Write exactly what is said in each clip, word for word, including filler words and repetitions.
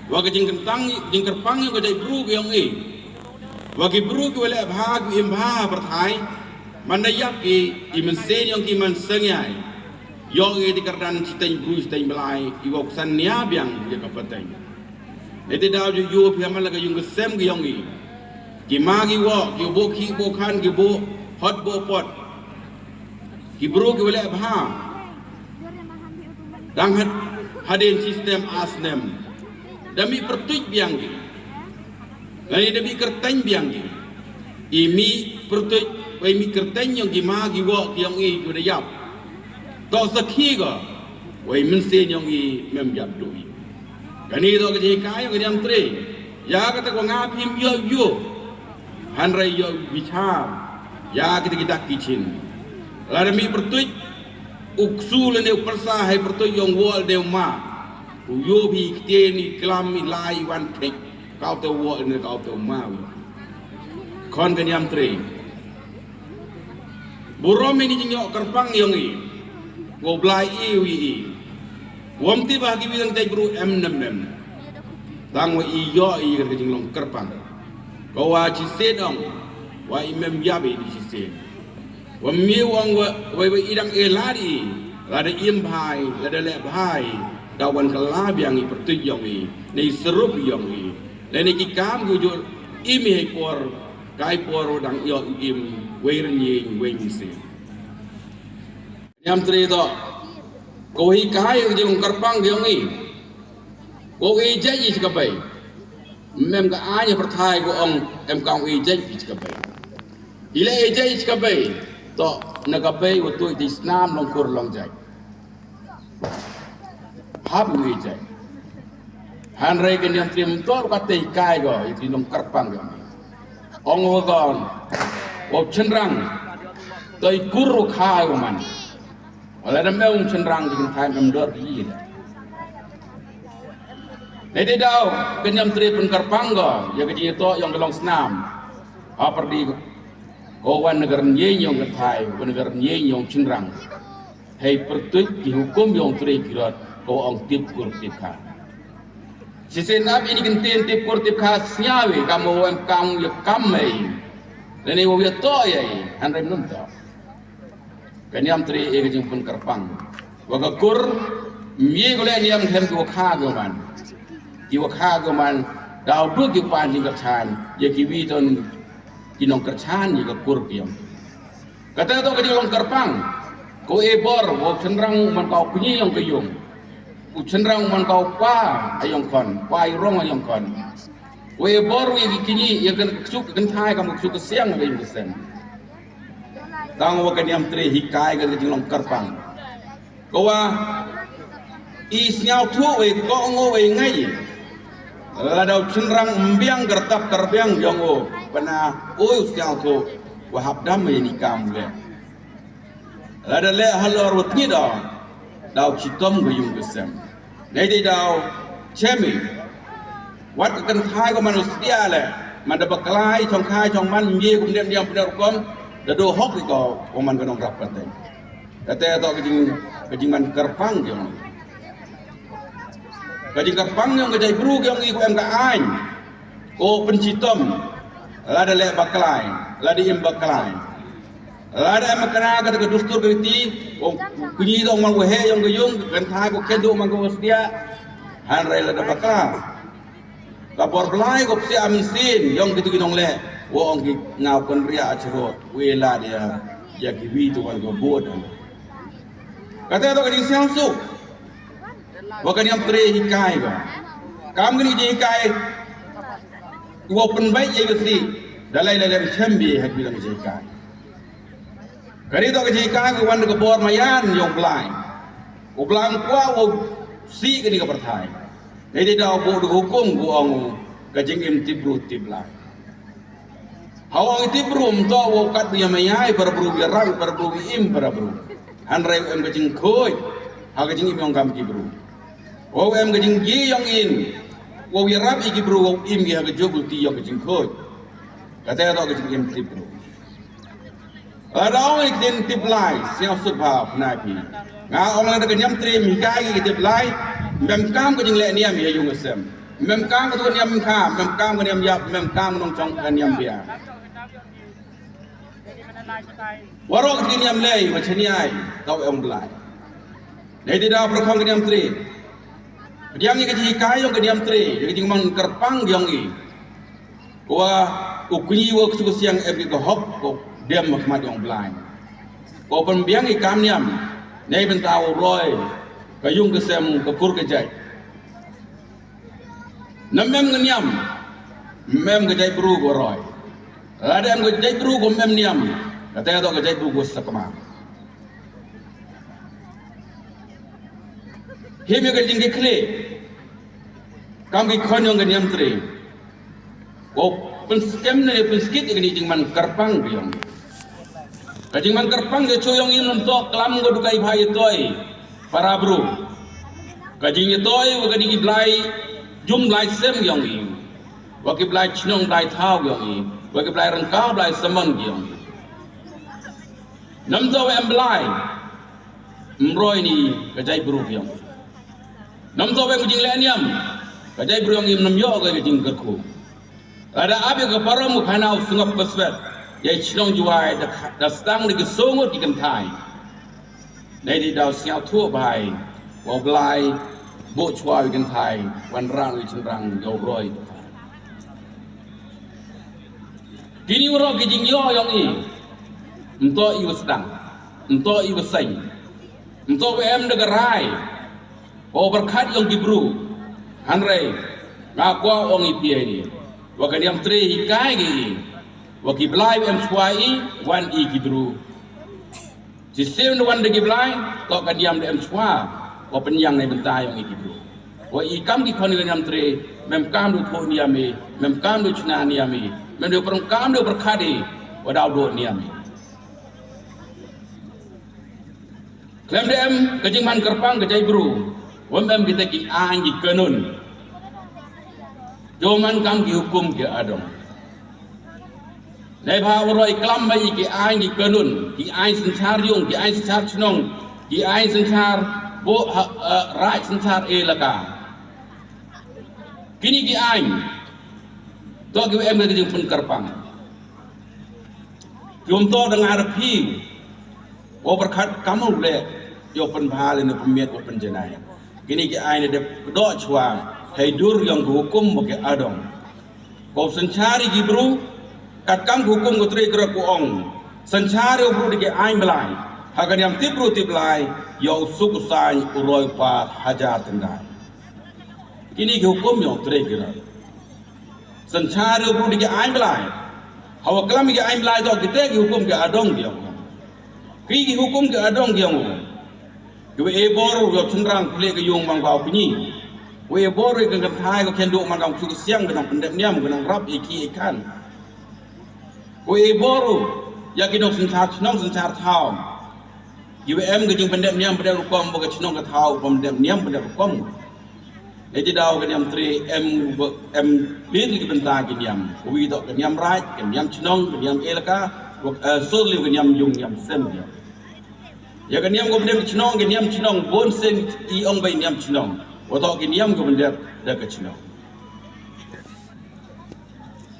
Wa ka jingkyntang, jingkyrpang yong ka jaitbru ka yong i, wa ki bru ki wa leh bha ki im bha ha pyrthai, man da yap ki i mynsiem yong ki man seng yai. Yoh i ti kyrdan chiteng bru chiteng blai i wa u ksan nia biang ya ka pateng. Neite daw ju yu phi man la ka yung ka sem ki yong i. Ki ma ki wa ki wa bo ki bo khan ki bo hot bo pot. Ki bru ki wa leh bha. Dang had, hadien system asnem. Da mi pyrtuit biang ki. Lane da mi kyrteng biang ki. I mi pyrtuit, wa i mi kyrteng yong ki ma ki wa ki yong i ki wa da yap. To sakhi ka, wa i mynsiem yong i mem yap du i. Kani to ka jingkai yong ka niam tre. Ya kata ko nga phim yoh yoh. Hanrei yoh bichar. Ya kita kita kichin. Lada mi pyrtuit, u ksu lane u pyrsa hei pyrtuit yong wol de ma. U yoh bi ktien i klam i lai i wan thik. Kau te wol ne kau te ma wi. Khon ka niam tre. Burom ini jingyoh kyrpang yong i. Ko blai i wi i. Wom ti ba ki wi dang jaitbru em nem em. Tang wa i yoh i ka jinglong kyrpang. Ko wa chi se dong. Wa i mem yap i di chi se. Wa mi wang wa, wa, wa i dang e lad i. Lada im bhai, lada leh bhai. Da wan ka la biang i pyrtuit yong i. Nei serup yong i. Lane ki kam ki u jooh im i hei por, kai por dang yoh im, wei rynïeng, wei mynsiem. Niam tre to, ko hi kai ka jingkyrpang ki yong i. Ko i jai i chika bei. Mem ka ai pyrthai ko ong em ka ong i jai i chika bei. I le i jai i chika bei. To, na ka bei wa tu i snam long kur long jai. Hap ngi jai. Hanrei ka niam trim tor ka te kai go, i ti nong kyrpang go. Ong wa gon. Wa chynrang. Toi kur ru kha wa man. Wala da mem chynrang di kan thai mem dor ki le. Neite daw, ka niam tre pynkyrpang go, ya ka jingto yong ka long snam. Ha pyrdi ko wan na ka rynïeng yong ka thai, wan na ka rynïeng yong chynrang. Hei pyrtuit ki hukum yong tre ki rot, ko ong tip kur tip kha. Shisien ap ini kyntien tip kur tip kha sñiaw i, kam wa em kam ya kam mei. Lane wa ya to ya i, hanrei mynta. Ka niam tre e ka jingpynkyrpang. Wa ka kur, mye ko le niam khlem ki wa kha ko man. Ki wa kha ko man, daw du ki pan jingkyrchan, ya ki wi ton ki nongkyrchan ya ka kur ki yong. Kata to ka jinglong kyrpang. Ko e bor, wa chynrang man ka u kñi yong ka yung. U chynrang man ka u pa, a yong kon, pa i rong a yong kon. Wa e bor wi ki kñi, ya kan ksuk kan thai kam ksuk ka siang ka yung ka sem. Tang wa ka niam tre hi kai ka jinglong kyrpang. Ko wa i sñiaw thu wa i ko ngo wa i ngai. Lada u chynrang mbiang kyrtap kyrbiang yong o. Pana o u sñiaw thu wa hap dam ya ni kam le. Lada le halor wa tngi da. Daw chitom ka yung ka sem. Nei dei daw, chem i. Wat ka kynthai ko man u sdia le. Man da baklai, chong khai, chong man, mye kum dem diam pynda rukom. Da do hok i ko, ko man ka nong rap pateng. Kate to ka jing, ka jingman kyrpang yong i. Ka jingkyrpang yong ka jaitbru yong i ko em ka aiñ. Ko pynchitom. Lada le baklai, lada im baklai. Lada em kra ka, ka dustur ka riti, ko kñi dong man ko he yong ka yung, kynthai ko kyndu man ko sdia. Hanrei lada bakla. Ka bor blai ko psi am sin, yong ki tu ki nong le, wo ong ki ngau kon ria achro, we la dia, ya ki wi tu wan ko bod. Kata to ka jingsiang suk. Wa ka niam tre hi kai ba. Kam kini ji kai. Wa pynbait ya ka si. Dalai lem chem bi ha ki lang ji kai. Kani to ka ji kai ka wan ka bor mayan yong blai. U blang kwa u si kani ka pyrthai. Nei dei da u bud hukum ku ong ka jingim tip bru tip blai. Hawa i tip bru ym toh wow kat ya mayai para bru ya rang para bru im para bru. Hanrei em ka jingkhuid ha ka jingim yong kam ki bru. Wow em ka jinggi yong in. Wow yarap i ki bru wow im ki ha ka jubul ti yong ka jingkhuid. Kata toh ka jingim tip bru. Lada ong i ktien tip blai, siaw sut bha pynai phi. Nga ong lada ka niam trim hikai ki tip blai, mem kam ka jingleh niam ya yung sem. Mem kam ka tu ka niam kha, mem kam ka niam yap, mem kam nongchong ka niam bia. Waroh ki niam lei wa chaniai, tau em Blai. Nei ti da prokhong ka niam tre. Pdiang i ka jinghikai yong ka niam tre, i ka jingman kyrpang yong i. Wa u kñi wa ksu siang em ki ka hok ko dem ma khmat yong Blai. Ko pynbiang i kam niam, nei bynta u roi, ka yung ka sem, ka kur ka jait. Nam em ka niam, mem ka jait bru ko roi. Lada em ka jait bru ko mem niam, kata to ka jait bru ko sakma. Him ya ka jingkikhle, kam ki khon yong ka niam tre. Ko pynskhem ne pynskit ya ka ni jingman kyrpang ka yong. Ka jingman kyrpang ka chu yong i nam to klam ko dukai bha i toi. Para bru. Ka jingyatoi wa ka ni ki Blai, jum Blai sem yong i. Wa ki Blai chnong Blai thaw yong i. Wa ki Blai rangkaw Blai saman yong i. Nam to wa em Blai. Mroi ni ka jait bru yong i. Nam to wa em jingleh niam. Ka jait bru yong i nam yo ka jingkyrkhu. Lada ap ya ka parom u khana u sngap ka swet. Ya i chnong Jwai da kha-, da stang da ki songot ki kynthai. Nei di daw sngap thuh bai. Wa Blai, bo chwa wi kynthai, wan rang wi chynrang, yow roi. Kini waroh ki jingyo yong i. Nto i wa sdang. Nto i wa seng. Nto wa em da ka rai. Wa pyrkhat yong ki bru. Hanrei, nga kwah ong i pia ini. Wa ka niam tre hikai ki i. Wa ki Blai wa em chwa i, wan i ki bru. Chisien da wan da ki Blai, to ka niam da em chwa. Wa pynyang nei bynta yong i ki bru. Wa i kam ki khon ka niam tre, mem kam du thoh niam i, mem kam du chna niam i, mem du prong kam du pyrkhat i, wa daw do niam i. Khlem da em ka jingman kyrpang ka jait bru, wa em kita ki aiñ ki kanun. Yow man kam ki hukum ki adong. Nei bha waroh i klam bai ki aiñ ki kanun, ki aiñ synchar yung, ki aiñ synchar chnong, ki aiñ synchar bo, ha, eh, raij synchar elaka. Kini ki aiñ, to ki wa em ka jingpynkyrpang. Ki um to da nga ra phi, wa pyrkhat kam u leh, yow pynbha le ne pynmiat wa pynjanai. Kini ki aiñ ne dep kdoh chwa, hei dur yong ka hukum wa ki adong. Ko synchar i ki bru, kat kam ka hukum ko tre kra ko ong. Synchar i u bru da ki aiñ Blai, ha ka niam tip bru tip Blai, yow suk u saiñ u roi par hajar tyndai. Kini ki hukum yong tre kra. Synchar i u bru da ki aiñ Blai. Hawa klam ki aiñ Blai to kita ki hukum ki adong ki yong. Ki ki hukum ki adong ki yong. Ki wa e bor yow chynrang pli ka yung mang bau pni. Wa e bor ka kynthai ka khynduk mang ka suk siang ka nang pyndep niam ka nang rap i ki i kan. Wa e bor ya ki nong synchar chnong synchar thaw. Ki wa em ka jingpyndep niam pyndep rukom wa ka chnong ka thaw pyndep niam pyndep rukom. Nei ti daw ka niam tre em, em lir li ka bynta ki niam. Wi to ka niam raij, ka niam chnong, ka niam elaka, wa, eh, sur li ka niam yung niam sem niam. Ya ka niam ko pyndep chnong, ka niam chnong, bon seng i ong bai niam chnong. Wa to ka niam ko pyndep da ka chnong.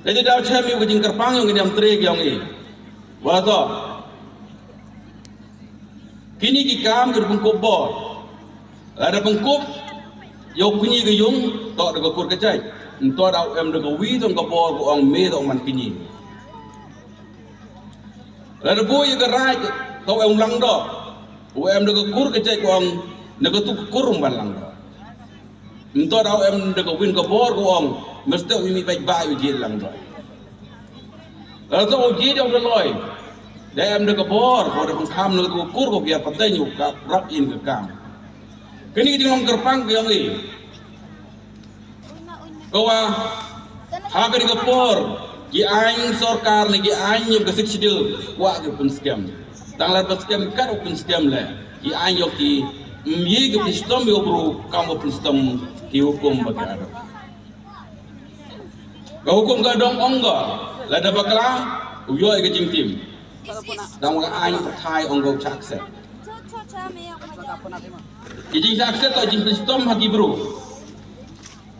Nei ti daw chem i ka jingkyrpang yong ka niam tre yong i. Wa to. Kini ki kam ki da pynkup bor. Lada pynkup, yow kñi ka yung, to da ka kur ka jait. Nto daw em da ka wi to ka bor ko ong me to man kñi. Lada boi ka raij, to em langdoh. U em da ka kur ka jait ko ong, na ka tu ka kur man langdoh. Nto daw em da ka win ka bor ko ong, mesti u mi bai bai u jit langdoh. Lada to u jit yong da loi, da em da ka bor, ko da pynkham na ka tu ka kur ko pia pateng u ka rap in ka kam. Kini ki jinglong kyrpang ki yong i. Ko wa, ha ka ni ka por, ki aiñ sorkar ne ki aiñ yong ka Sixth Schedule, wa ki pynskhem. Tang la pynskhem kat u pynskhem le, ki aiñ yong ki, m ye ki pynstom yow bru, kam u pynstom, ki hukum wa ki adong. Ka hukum ka adong ong ka, lada bakla, u yoh i ka jingtim. Tang wa ka aiñ pathai ong ka u chak set. Ki jingchak set to jingpynstom ha ki bru.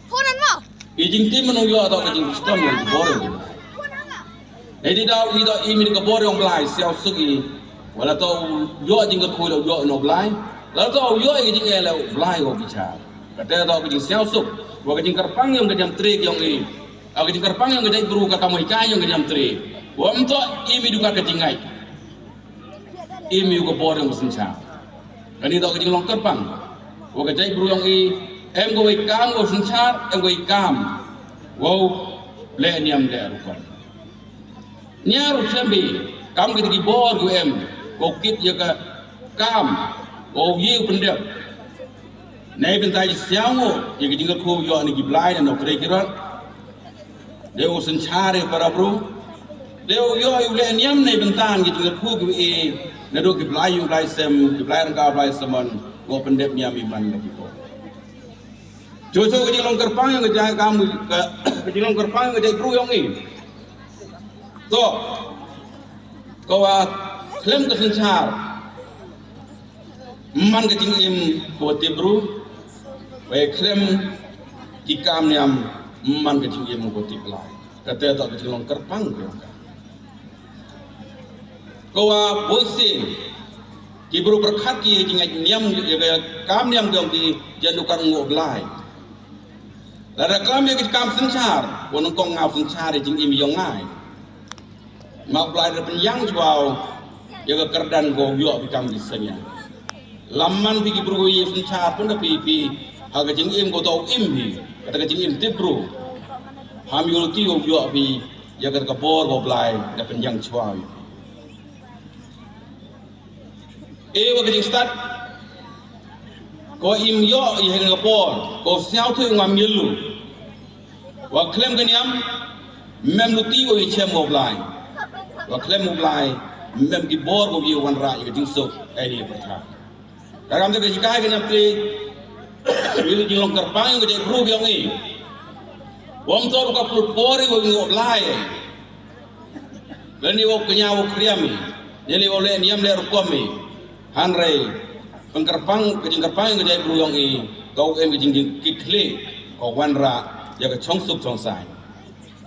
Phone an mo? I jingtim man u yoh toh ka jingkhuslem yong ki bor yong ki Blai. Neitæ daw i toh i mi ka bor yong Blai, sñiawsuk i. Wa la toh u yoh jingkyrkhu, la u yoh i noh Blai. La toh u yoh i ka jingeh, la u Blai wow bichaar. Katæ toh ka jingsñiawsuk. Wa ka jingkyrpang yong ka niamtre yong i, ka jingkyrpang yong ka jaitbru, ka kam wa hikai yong ka niamtre, wa ym toh i mi du ka ka jingngait, i mi u ka bor yong ka synchaar. Kani toh ka jinglong kyrpang wa ka jaitbru yong i, em ko wei kaam wow synchaar, em ko wei kaam wow leh niam leh rukom. Niar u chem bi kam ki tæ ki bor kiwa em, ko kit ya ka kaam wow ye u pyndep neibynta i sñiaw ngooh ya ka jingkyrkhu yoh ini ki Blai na nongtrei kirot. Deiwa synchaar i para bru, deiwa yoh i u leh niam neibynta ki jingkyrkhu kiwa e nadooh ki Blai yung Blai sem, ki Blai rangkaw Blai samon, wow pyndep niam i man na ki bor. Chooh chooh ka jinglong kyrpang yong ka jait kaam, ka, ka jinglong kyrpang yong ka jaitbru yong i toh kawa khlem ka synchaar, man ka jingim kawa tip bru, wei khlem ki kaam niam, man ka jingim kawa tip Blai. Katæ toh ka jinglong kyrpang yong ka. Kawa boonsien ki bru pyrkhat ki ya ka jingngait niam, ya ka kaam niam yong ki, jan du kat ngooh Blai. Lada klam ya ka kaam synchaar, wa nyngkong nga u synchaar ya ka jingim yong nga i. Ma u Blai da pynyang chwa u ya ka kyrdan ko yoh phi kam ki seiñia. Lam man phi ki bru ye synchaar pynda phi, phi ha ka jingim ko toh u im phi, katæ ka jingim tip bru, ham yooluti wow yoh phi ya katæ ka bor ko Blai da pynyang chwa u. E wa ka jingstad ko im yoh i ha ka por ko sñiawthooh ngam yallu, wa khlem ka niam, ym em luti wow yachem wa u Blai. Wa khlem u Blai, ym em ki bor wow ye wanrah ya ka jingsuk heini pyrthai. Ka kamtæ ka hikai ka niamtre, i jinglong kyrpang yong ka jaitbru yong i, wa ym toh ka pynlut por i wow ngooh Blai, lane wow kñia wow kriam i, lane wow leh niam leh rukom i. Hynrei pynkyrpang, ka jingkyrpang yong ka jaitbru yong i, toh em ka jingkitkhlieh, ka wanrah ya ka chongsuk chongsaiñ.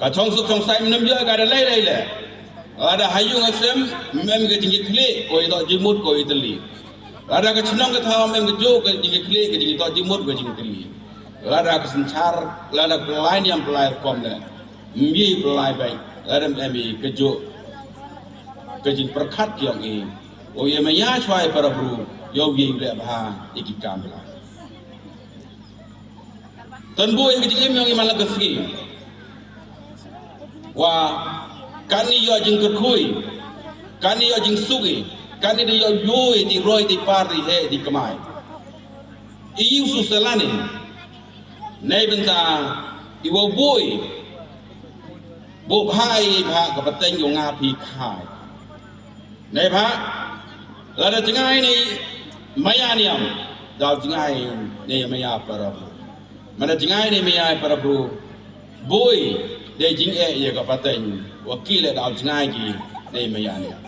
Ka chongsuk chongsaiñ ym yoh ka da lei lei leh. Lada ha yung ha sem ym em ka jingkitkhlieh, ko yatoh jingmut ko yatylli. Lada ka chnong ka thaw ym em ka jooh ka jingkitkhlieh, ka jingyatoh jingmut ka jingtylli. Lada ka synchaar, lada ka pynlai niam pynlai rukom leh, ym ye pynlai bait lada ym em i ka jooh ka jingpyrkhat ki yong i, wow yamaya chwa i para bru, yow ye u leh bha ya ki kaam Blai. Tangwa ya ka jingim yong i man la ka sngi, wa katni yoh jingkyrkhu i, katni yoh jingsuk i, katni da yoh yoo i, tæ roi tæ par, tæ heh tæ kmai, i u su salan i neibynta i wow booh i, booh bha i bha ka pateiñ yong nga phi khai. Neibhah lada jngai nei maya niam, daw jngai nei maya para bru. Manda jngai nei maya para bru, booh i, dei jingeh ya ka pateiñ, wa ki leh daw jngai ki nei maya niam.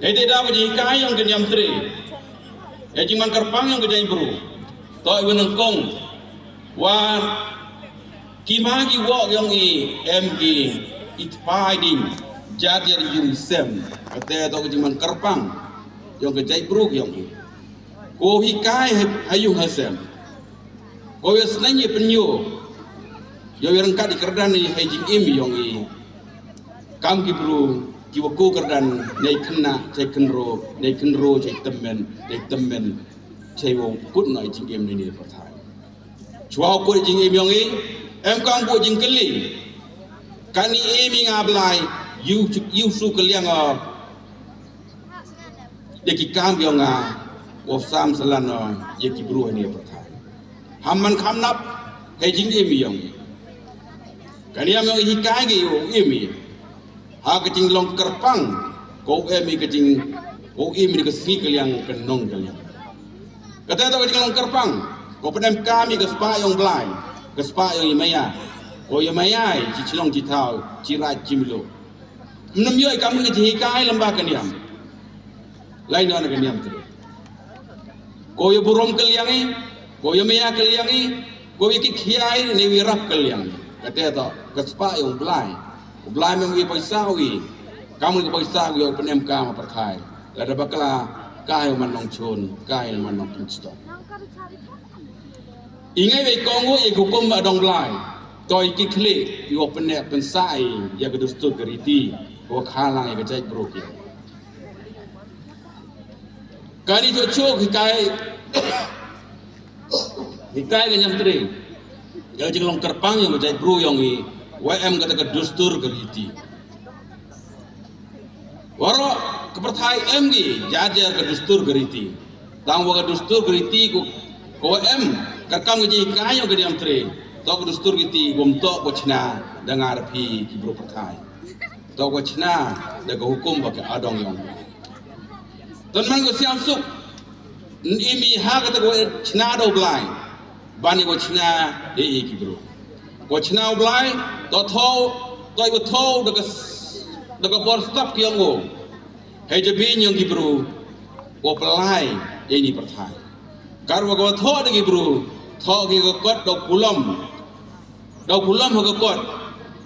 Heitæ daw ka jinghikai yong ka niamtre, ya jingman kyrpang yong ka jaitbru, toh iwa nyngkong, wa ki ma ki woh yong i, em ki i tpai diñ, jar jar yung i sem. Katæ toh ka jingman kyrpang yong ka jaitbru yong i, ko hikai ha yung ha sem, ko yasneiñ ya pynyoo, yow yaryngkat i kyrdan i hei jingim yong i. Kam ki bru kiwa ko kyrdan, nei khynnah chei khynroo, nei khynroo chei tymmen, nei tymmen chei wow kut noh i jingim neini pyrthai. Chwa u kut i jingim yong i, emkaam booh jingkylli, katni e mi nga Blai, yow su kylliang o ya ki kaam yong nga, wow sam salan o ya ki bru heini pyrthai. Ham man kham nap hei jingim yong i. Ka niam yong i hikai ki wow im i ha ka jinglong kyrpang, ko em i ka jing, ko im i ka sngi kylliang, ka nong kylliang. Katæ toh ka jinglong kyrpang, ko pynemkaam i ka spah yong Blai, ka spah yong i maya, ko yamaya i chi chnong chi thaw, chi raij chi miloo. Ym yoh i kam ka jinghikai lyngba ka niam, lai noh na ka niamtre. Ko yaburom kylliang i, ko yamaya kylliang i, ko yakit khiah i, neiwa yarap kylliang i. Kate toh ka spah yong u Blai. U Blai mem wi poisa wi. Kam wi poisa wi u pynem kam ha pyrthai. Lada bakla, ka yow man nongchun, ka yow man nongpynstop. I ngai wei kong u i hukum ba dong Blai. Toh i ki khlieh, i wa pynneh pynsah i ya ka dustur ka riti, wa khalang ya ka jaitbru ki. Kani toh chok hikai, hikai ka niamtre. Ya ka jinglong kyrpang yong ka jaitbru yong i, wa em kata ka dustur ka riti. Waroh ka pyrthai em ki jar jar ka dustur ka riti. Tang wa ka dustur ka riti ko, ko em ka kam ka jinghikai yong ka niamtre. Toh ka dustur ka riti, wym toh ko chna da nga da phi ki bru pyrthai. Toh ko chna da ka hukum wa ka adong yong. Tang man ko siam suk. N-, i mi ha kata ko chna da u Blai. Bani ko chna da i ki bru. Ko chna u Blai, toh thoh, toh i wa thoh da ka s-, da ka bor stop ki yong u. Hei jabieng yong ki bru, ko pynlai ya ini pyrthai. Kar wa ko thoh da ki bru, thoh ki ka kot da u kulom. Da u kulom ha ka kot,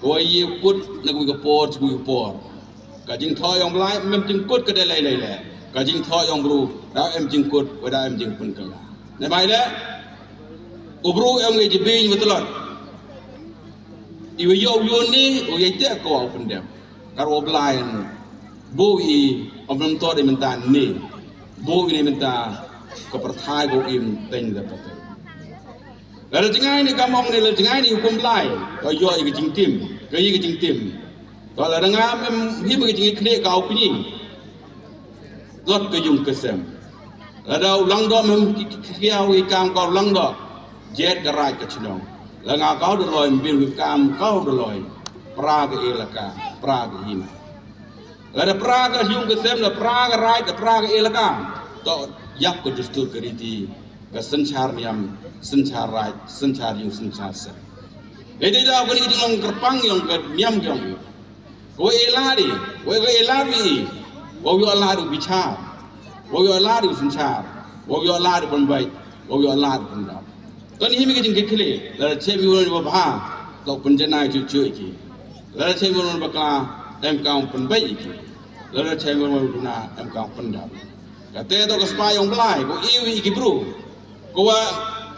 ko i put na ka wi ka por, ka wi ka por. Ka jingthoh yong Blai, mem jingkut ka da lai lai lai. Ka jingthoh yong bru, da em jingkut, wa da em jingpynkylla. Neibhah le, u bru em ngi jabieng wa tlot. I wa yoh u yun ni, u yei te ko u pyndep. Kar u Blai, bu i, ym toh de mynta ni. Bu i ni mynta, ka pyrthai ko im teng da pyrthai. Lada jngai ni kam ong ni, lada jngai ni hukum Blai, ka yoh i ka jingtim, ka i ka jingtim. Ka lada ngam em him ka jingkhleh ka u kñi. Tlot ka yung ka sem. Lada u langdoh mem ki, ki, ki, ki, ki kam ka u langdoh. Jet ka raij ka chnong. La nga ka u da loi mbin ki kam ka u da loi. Pra ka elaka, pra ka hima. Lada pra ka yung ka sem, la pra ka raij, la pra ka elaka. Toh yap ka dustur ka riti. Ka synchar niam, synchar raij, synchar yung, synchar sem. Ede da kani ka jinglong kyrpang yong ka niam yong. Ko e lad i, ko e lad i, ko yoh lad u bichar, ko yoh lad u synchar, ko yoh lad u pynbeit, ko yoh lad u pyndap. Tang him i ka jingkhleh, lada chem i wa bha, toh pynjanai chuh chuh i ki. Lada chem i wa bakla, em kam pynbeit i ki. Lada chem i wa duna, em kam pyndap. Kate toh ka spah yong Blai, ko i wi i ki bru. Ko wa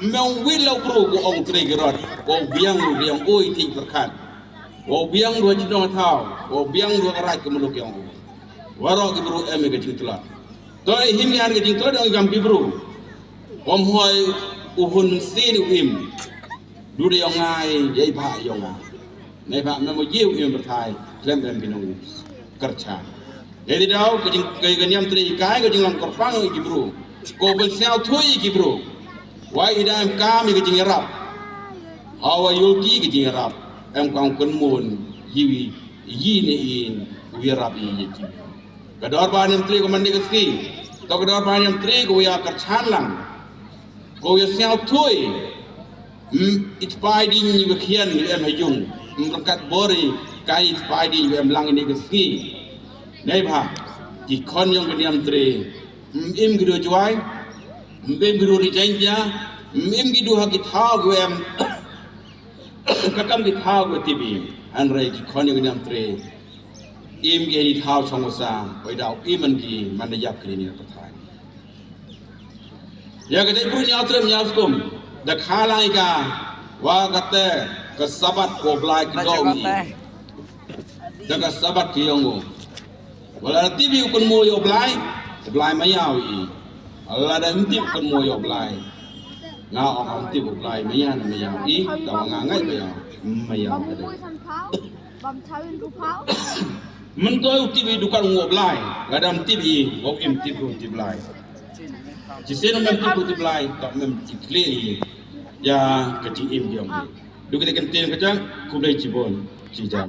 mem wi la u bru, ko ong tre ki rot, ko biang u biang oi ti pyrkhat. Ko biang dua chnong thaw, ko biang dua ka raij ka muluk yong u. Waroh ki bru em i ka jingtlot. Toh i him yar ka jingtlot yong i kam ki bru. Ko mhoi u hun sin u im. Du de yong nga i, yei bha yong nga. Neibhah mem u ye u im pyrthai, khlem em ki nongkyrchan. Ede da ka jing, ka, ka niamtre i kai ka jinglong kyrpang i ki bru. Ko pynsñiaw thuh i ki bru. Wa i da em kam i ka jingyarap. Hawa yulti ka jingyarap. Em kam kynmun, yi wi, yi ne i, u yarap i ye ki. Ka dorbar niamtre ko man de ka sngi. Toh ka dorbar niamtre ko ya kyrchan lang. Ko ya sñiaw thuh i. Mm, i tpai ding i wa khian i em ha yung. Mm, ryngkat bor i, kai i tpai ding i wa em lang ini ka sngi. Neibhah, ki khon yong ka niamtre. Mm, im ki du Jwai. Mm, im ki du Ri Jaiñtia. Mm, im ki du ha ki thaw ki wa em. Ka kam ki thaw ki wa tip i. Hynrei ki khon yong ka niamtre. Im ki ini thaw chong wa sa. Oi daw im man ki, man da yap ki ini ka pyrthai. Ya ka jaitbru ñiaw trem ñiaw skum. Da khalang i ka, wa kate ka Sabat ko Blai ki dong i. Da ka Sabat ki yong u. Wa lada tip i u kynmoo yow Blai, u Blai maya u i. Lada ym tip u kynmoo yow Blai. Nga ong ym tip u Blai maya na maya u i, da wa nga ngai maya, maya u. Bam chaw in ku phaw. Mynta u tip i du kynmoo Blai, lada ym tip i, wow im tip u tip Blai. Chisien mem tip u tip Blai, toh mem tip khleh i ya ka jingim yong i. Du kite kyntien ka jang, khublei chibun, chi jan.